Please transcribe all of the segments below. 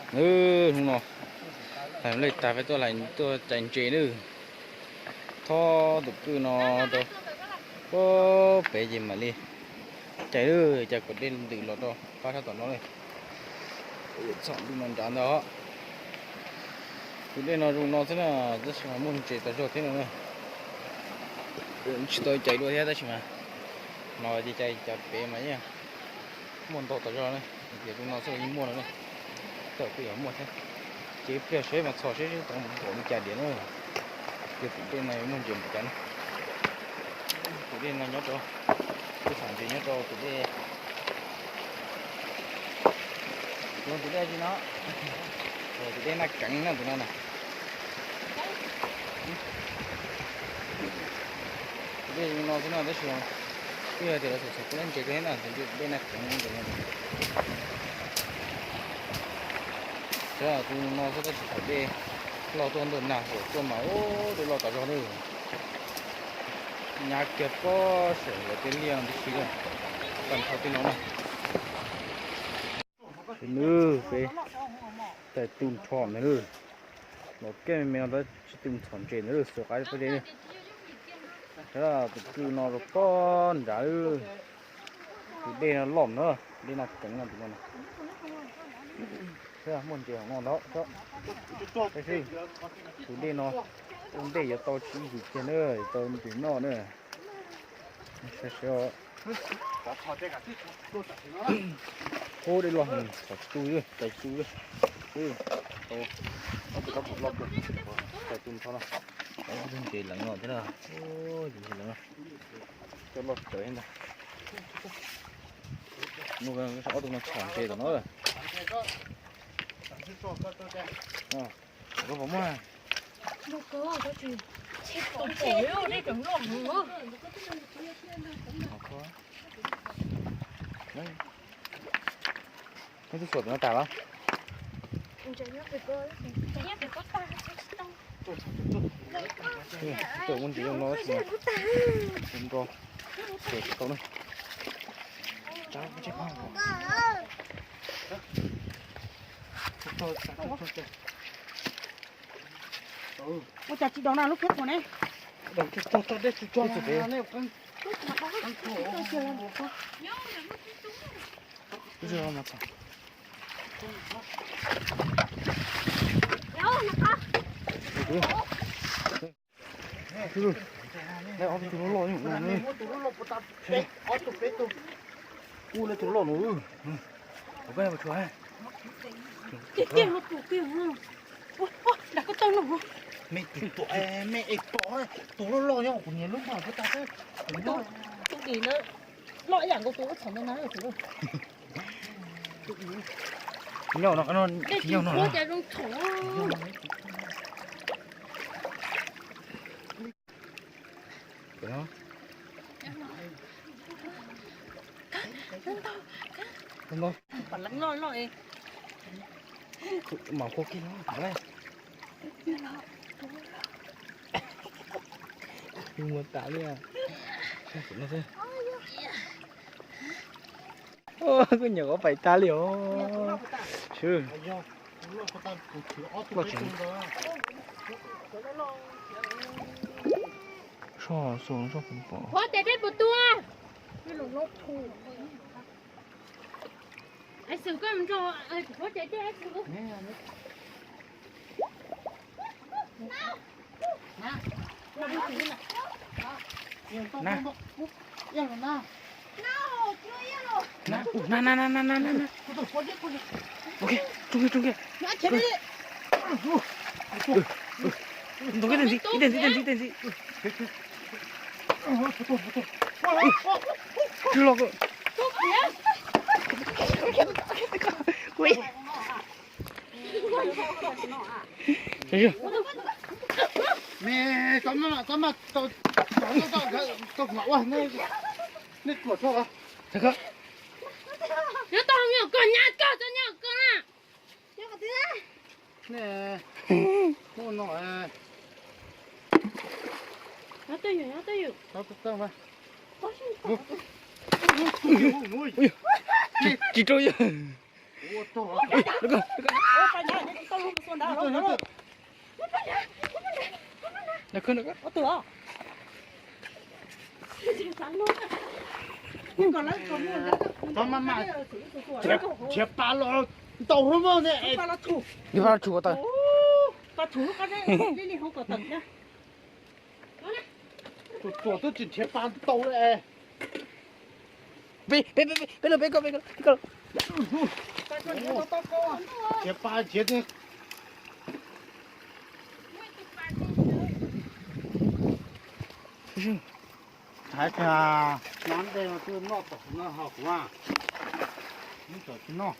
Hnub no tag lej tag peb tuaj lais tuaj cais ntses nawb. Thob tus kwj no rau pem ces mam li cais lawm, cais kom dej ntws los rau pab sab tom no lawm. Txhom ntawm no nrad ntag. Tus dej no zoo no xwb na, tab sis mas muaj ntses tas zog thiab no na. Tsis tau cais dua thiab tab sis mas no ces cais cov pem mas yeej muaj ntau tas zog na, tias zoo no xwb los yeej muaj no na. Tawm kuj yuav muaj thiab. Ces pliag seb mas txhom seb tau npaum li cas diam na. Ces tus dej no muaj ntses npaum cas na. Tus dej no nyob rau, tus txhom ntses nyob rau tus dej, tus dej li no, tus dej Naj Keev na tus no na. Tus dej no xwb no tab sis twb yog tias lawv txhom txhom kuj lab ntses kuj thiab na, tus dej Naj Keev tus no. Tus no xwb tab sis thaum dej loj tuaj ntawm nag hauv tuaj mas ub dej loj tas zog na. Nyab kiag pob saum lawv tej liaj tib si lawm, tag nrho tej no na. Nws peb tais tu nrho ntawd, los kiag me me no tab tsis tu txhom ntses ntawd, xuas qaib pob zeb. Tus kwj no rau pob nrad, tus dej no loj na, dej Naj Keev no tus no. Muaj ntses hauv no ntag. Tab sis tus dej no ua ntej yuav tau tsib hlis kiag na, yuav tau ntses noj na. Saib seb. Ub, dej loj heev, txhom tsis tu, cais tsis tu. Ob tug kab pum loj kawg, cais tu nrho no. Ob tug ntses leev no thiab na, ntses leev no coj loj tsawv ntag. Ob tug no txhom ntses tom no. Koj puas muaj? Koj twb xuas tus no tas los? Tsis tau muaj ntsis zoo no, nro xuas tsis tau na. Ua cas tsis dob na lub phiab txhuam ne? Ob tug loj loj, ub, lawv tus loj no. Tiag tiag no tus tiag. Dag koj tau no. Me tus tuam, me es pom tus loj loj nyob kuv niam lub mas kuv tas xwb. Tus dim na, loj ib yam nkaus tus lub txhom ntawd na. Nyob no, nyob no. Dej tsis tshua cas zoo txhom. Pam leev loj loj es. Mam qhuav kiag no. Mus tas li. Koj nyuam qhuav pais tag li os. Soj xo soj pom pom. Huab tes dej puas tuag? Xwm koj mus nrog huab tes dej. Na. Na, na, na, na, na, na, na. Ok, rung kiag, rung kiag. Ntau, ib teg ntxiv, ib teg ntxiv, ib teg ntxiv, ib teg ntxiv. Tsw los. Me, tau mas, tau mas, tau, tau, tau, tau, nej tuam tso los. Nyob tau nyuam koj nyab koj txo nyuam koj na. Nej, hu no. Nyob twj ywm, nyob twj ywm. Tsis rau yog. Nrhiav pa los ntau hwv mog ne. Nws pa los tshum tau. Tuam tuam twb tsis nrhiav pa tau li. Peb, peb, peb, peb, peb, peb, nrhiav pa nrhiav. Thaiv kiag, nab ntej no twb noj tom no ho kuv, neb txawm tsis noj.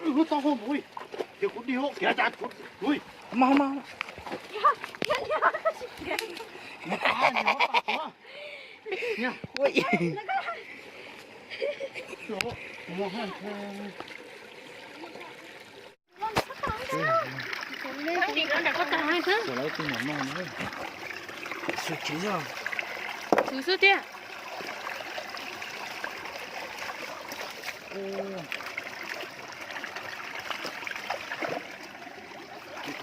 Ub, tau koj mus, ces kuv dig hauv kiag, kuv ui. Xwb tiag.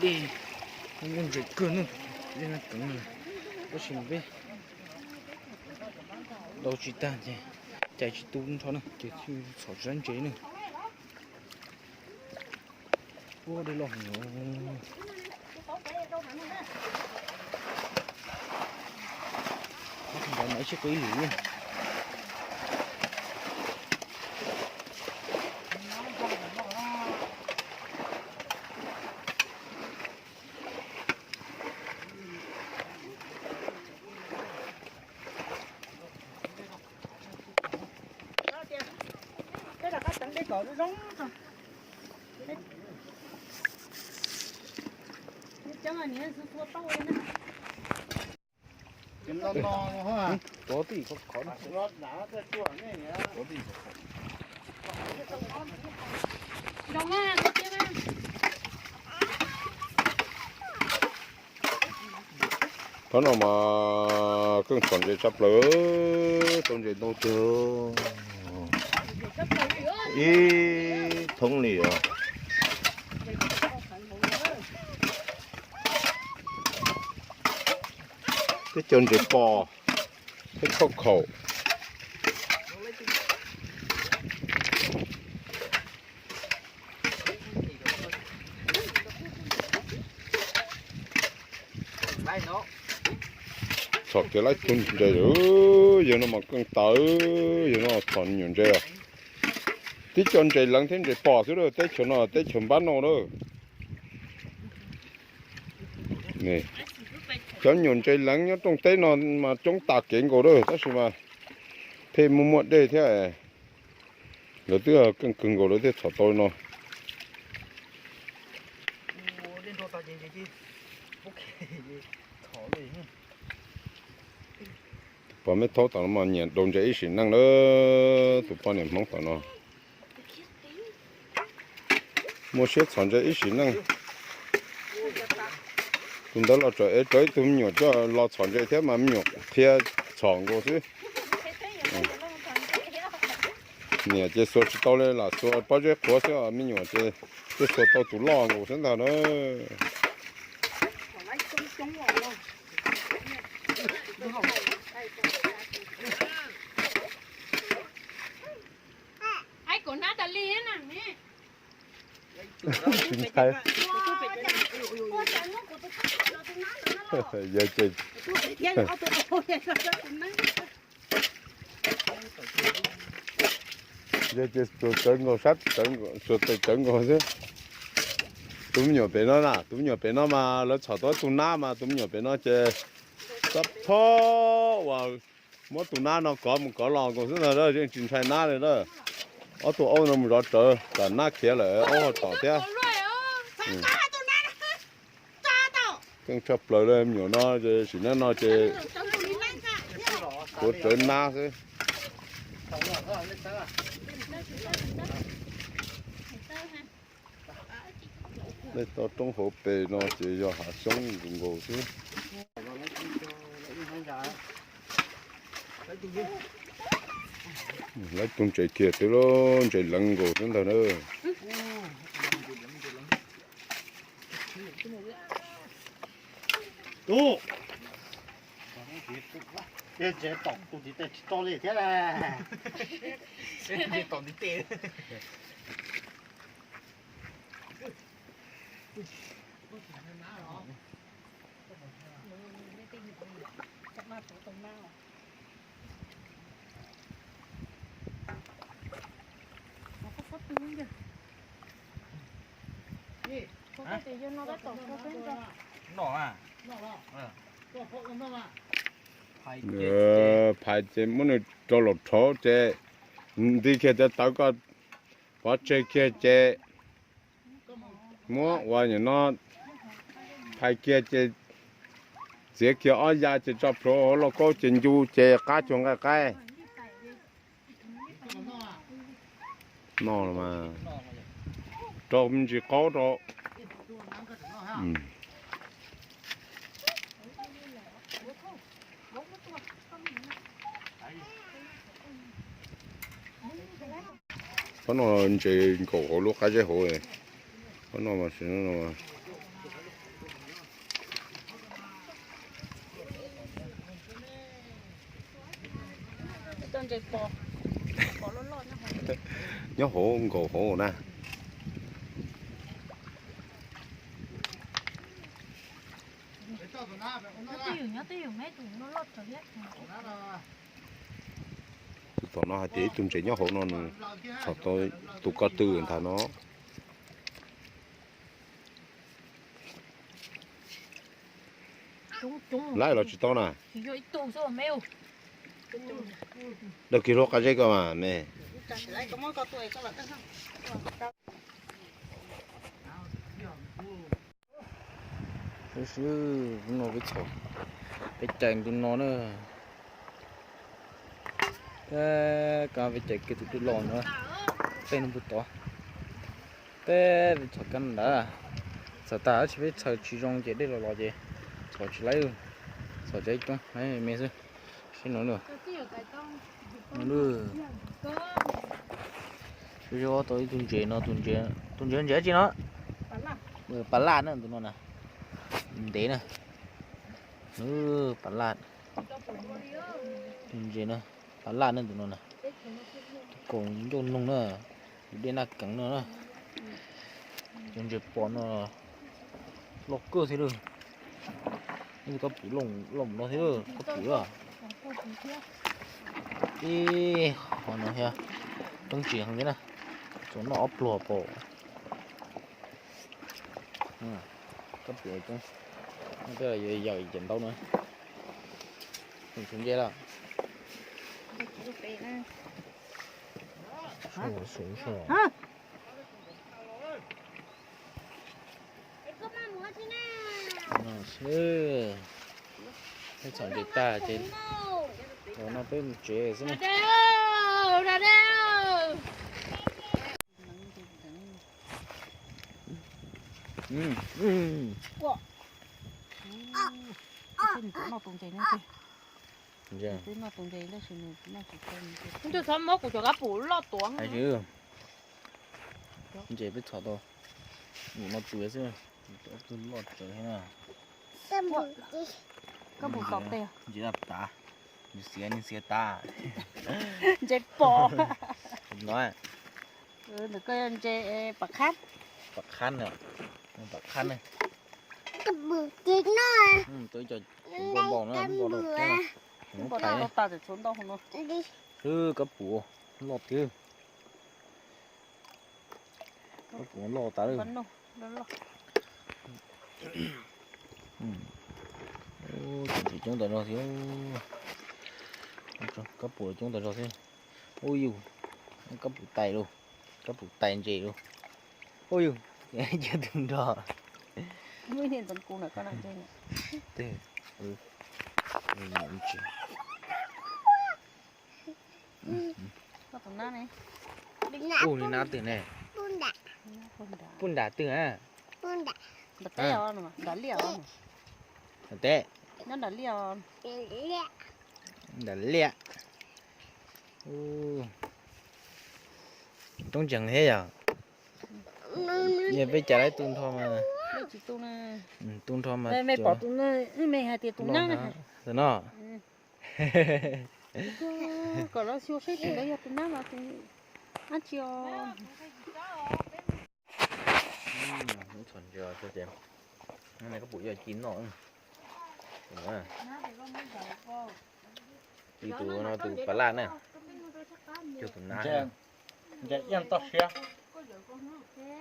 Dej, muaj ntses kawg ne, dej no teev, tab sis mas peb dau tsis tag ces cais tsis tu nrho na, ces thiaj txhom tsis tau ntses na. Ua dej loj heev. Nrad mas ib sij qw ib lwm ne. Thaum no mas keej txhom ntses tshaj plaws, tau ntses ntau tiag, ib thoob li os. Teb cov ntses pos thiab khauj khaum. Txhom kiag laib tug ntses, yawg no mas keej tawv, yawg no txhom me nyuam ntses. Tib co ntses leev thiab ntses pos xwb lawm, teb chaws no teb chaws npab no lawm. Cov me nyuam ntses leev nyob rooj teb no mas coob tas kev nkaus lawm, tab sis mas pheej muaj muaj dej thiab. Lawv twb keej kawg nkaus lawv thiaj txhom tau no. Tus poj me thaub tom no mas nyiam daus ntses ib sim neej lawm, tus poj niam Hmoob tom no. Muaj siab txhom ntses ib sim neej. Tus ntawd los tseem ev rawv ib tug me nyuam coj los txhom ntses thiab mas me nyuam qhia txhom nkaus xwb. Niam ces xuas tsis tau li, lam xuas pob zeb qhuav xwb, me nyuam ces twb xuas tau tus loj nkaus xwb ntag na. Tsis ntshai. Yog ces, yog ces xuas tsawv nkaus sab, xuas tes tsawv nkaus xwb. Tus me nyuam pem no na, tus me nyuam pem no mas lawv txhom tau tus nab mas tus me nyuam pem no ces txawm phob uas muab tus nab no kov mus kov los nkaus xwb ntag, yeej tsis ntshai nab li lawm. Ob tug aub no mus zov tsawv kom nab khiav lawm aub ho tom thiab. Keej tshaj plaws li me nyuam no ces sim neej no ces Ua tsawv nab xwb. Nej tau roob hauv pes no ces yog hav xyoob nkaus nkaus xwb. Lawv tus ntses kiag twb lub ntses leev nkaus xwb ntag na. Tom ntiv tes tsis tau li thiab. Phais ces muab nws rau los rhaub ces nti kiag cov tawv ko, pov tseg kiag ces muab ua nyuam no phais kiag ces txiav kiag ob ya ces tso plhuav hauv lauj kaub ces ncu ces qab cuag nqaij qaib. Noj los mas rau me ntsis qaub rau. Qhov no ntses nkaum hauv lub qab zeb hauv. Qhov no mas nyob hauv nkaus hauv na. Tus tom no hais tias ib tug ntses nyob hauv no nws txhom tau tus ko tw ntag no. Laib los tsis tau na. Daws kiag lub qab zeb ko mas ne. Swb swb, hnub no peb txhom, peb cais ntu no na. Peb, kab peb cais kiag tus twb loj no, tej no puag tod. Peb, peb txhom kab ntawd, txhom tag tab sis peb txhom tsis zoo ces dej los los ces txhom tsis laib, txhom tsis coob, me xwb. Sib no lawm. Sib zog tau ib tug ntses no, tus ntses ntses dab tsi no? Pas laj na tus no na. Ntev na. Pas laj. Tus ntses no, pas laj na tus no na. Tus kaus ncauj noog na, tus dej naj keev no na. Cov ntses pos no loj kawg thiab lawm. Ib tug kab pum loj mus no thiab, kab pum loj. Ib qho no thiab, coob tsis heev thiab na, tsuas noj ob pluag pom. Kab pum coob, no twb yog yawm cem ntau no. Tus ntses lawm. Peb txhom ntses tag ces los no peb mus tsev xwb na. Nws twb txhob muab kuv cov kab pum loj tuav. Ntses peb txhom tau, mus no tsuas xwb, loj tsawv thiab na. Kab pum tom tej. Ntses daj tav, nws xiav nws xiav tav. Ntses pos. No, ntawm ko yog ntses pas khab. Pas khab na, pas khab na. Kab pum ces no. Tau ib co npau npau na, npau rau thiab. Npau rau tas txhua ntau hauv no. Kab pum loj tiag. Kab pum loj tas lawm. Tus ntses coob tas zog thiab. Kab pum coob tas zog thiab. Ub yus, kab pum tais lauj, kab pum tais ntses lauj. Ub yus, cia tus nrog. Muaj ib niag ntxoov kuv na koj na. Tes, ntses. Ub, li nab twg ne? Puj nram twg a? Nram teb os, nram liaj os. Nram teb. Nyob nram liaj os. Nram liaj. Ub, coob tsees thiab yog. Yog peb cas lawv tu nrho mas. Tu nrho mas. Me pom tus, me hais tias tus nab no. Kom lawv xyuas saib tus ntawd yog tus nab los tus dab tsi os. Txhom ntsia ces, koj pum yog ci noj. Ci tus no tus pas laj na, yog tus nab. Nce iaj toj siab.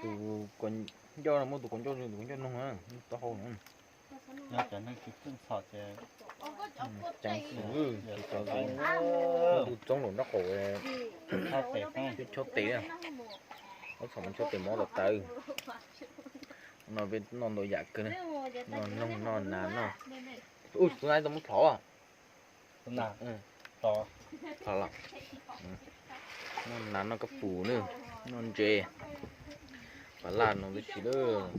Tus kaus ncauj no muaj tus kaus ncauj, tus kaus ncauj noog, taub hau no. Cov neeg tsis pheej txhom ces ceev xwm, tus txoob laum nraub qaum, chob tes, chob tes, txhom chob tes mov tawv tawv. No peb noj ntau yam kawg, noj noog noj nas noj. Ub, tus nas tau muab plhov. Plhov los. Noj nas noj kab pus na, noj ntses, pas laj no tib si lawm.